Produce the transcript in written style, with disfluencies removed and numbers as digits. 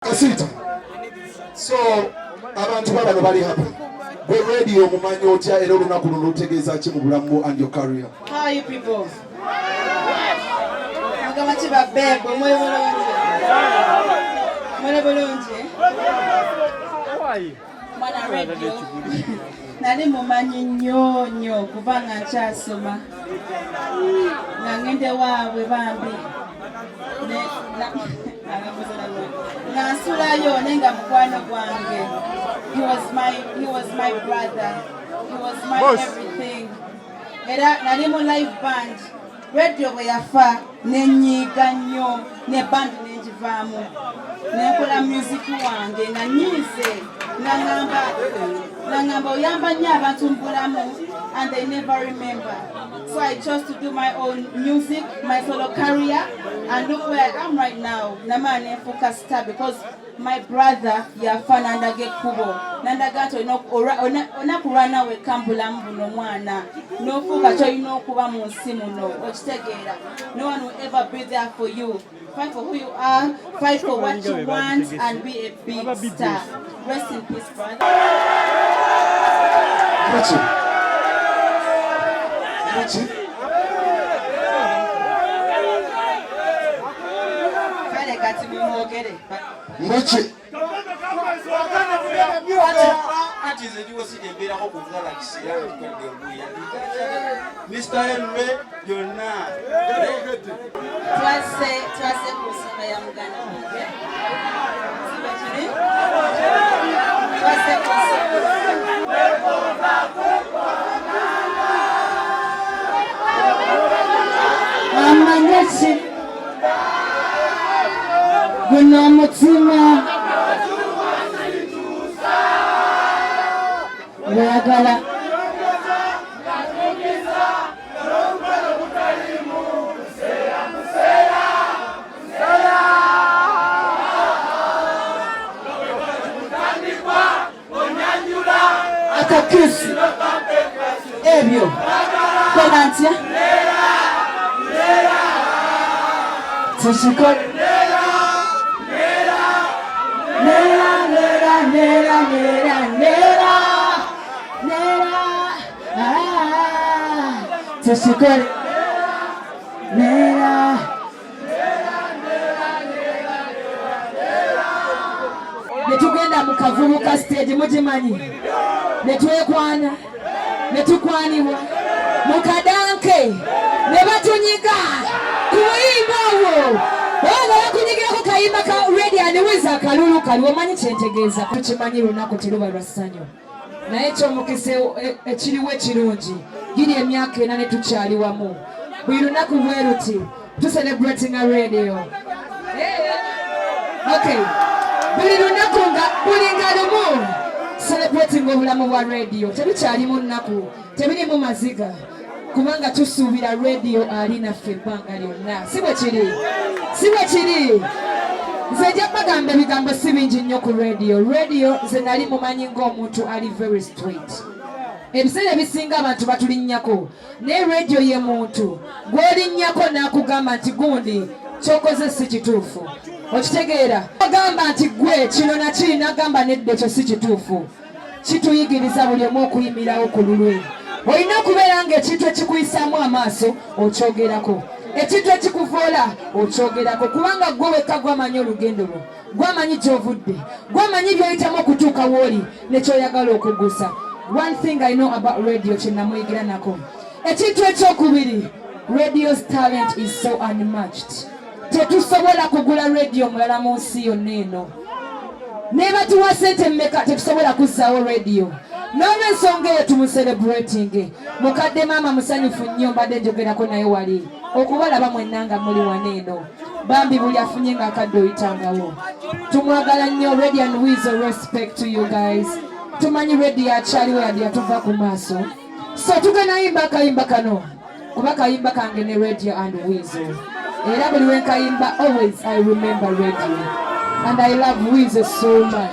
Kasiita. So abantu babano bali happy. Gwe Radio omumanyi otya era olunaku luno lutegeeza ki mu bulamu bwo and your career? How are you people? Mugamba ki ba babe, muli bulungi? Muli bulungi? Mwana Radio nali mumanyi nnyo nnyo kuva nga nkyasoma nga ngende waabwe bambi nga nsulayo naye nga mukwano gwange. He was my brother, he was my Boss. everything. Era nali mu live band. Radio bwe yafa nenyiiga nnyo ne band nengivaamu, nenkola music wange nga nyiize, nga ŋŋamba oyamba nnyo abantu mu bulamu and they never remember. So I chose to do my own music, my solo career, and look where I am right now. Namala nenfuuka star because my brother yafa nandaga ekkubo, nandaga nti olina kulwana wekka mu bulamu buno, mwana, n'ofuuka kyolina okuba mu nsi muno. Okitegeera? No one will ever be there for you. Fight for who you are, fight for what you want and be a big star. Rest in peace, brother. Muki? Muki? Kale kati mumwogere. Muki? Anti nze ndiwo siri embeerako ku Galaxy era ntukodde embuya Mr Henry byonna. Twase ku nsonga ya muganda wange. Siba kiri twase ku nsonga. Amanyeki guno omutima gwagala. Akakisi ebyo kola ntya tukikole. Nera, nera, nera, nera, nera, nera, ah, tukikole nera. Ne tugenda mu kavubuka stage, mugimanyi, ne twekwana ne tukwanibwa mu kadanke ne batunyiga ku buyimba obwo, oba nga bakunyigirako kayimba ka Radio and Weasel, akalulu kali omanyi kyentegeeza. Tukimanyi lunaku teruba lwa ssanyu, naye ekyomukisa ekiriwo ekirungi giri emyaka 4 ne tukyali wamu. Buli lunaku bwe luti tucelebratinga Radio. Okay, buli lunaku nga buli nga lumu celebrating obulamu bwa Radio. Tebikyalimu nnaku, tebirimu maziga, kubanga tusuubira Radio ali naffe ebbanga lyonna. Si bwe kiri? Si bwe kiri? Nze nja bagamba ebigambo si bingi nnyo ku Radio. Radio nze nali mumanyi ng'omuntu ali very straight. Ebiseera ebisinga abantu batulinnyako, naye Radio ye muntu gw'olinnyako n'akugamba nti gundi kyokoze si kituufu. Okitegeera? Ogamba nti gwe kino nakiri, n'agamba nedda, ekyo si kituufu. Kituyigiriza buli omu okuyimirawo ku lulwe. Olina okubeera ng'ekintu ekikuyisaamu amaaso okyogerako, ekintu ekikuvoola okyogerako, kubanga gwe wekka gwamanyi olugendo lwo, gwamanyi gy'ovudde, gwamanyi by'oyitamu okutuuka w'oli nekyoyagala okugusa. One thing I know about Radio, kye namuyigira nako, ekintu ekyokubiri, Radio's talent is so unmatched. Tetusobola kugula Radio mulala mu nsi yonna eno. Nebatuwa sente mmeka, tetusobola kuzzaawo Radio. N'olwensonga eyo tumucelebrating. Mukadde maama musanyufu nnyo, mbadde njogerako naye wali okubalaba mwenna nga muli wano eno. Bambi buli afunye ng'akadde oyitangawo. Tumwagala nnyo Radio and Weasel. Respect to you guys. Tumanyi Radio akyaliwo yadde yatuva ku maaso, so tugenda yimba akayimba kano kuba kayimba kange ne Radio and Weasel. Era buli lwenkayimba, always I remember Radio and I love Weasel so much.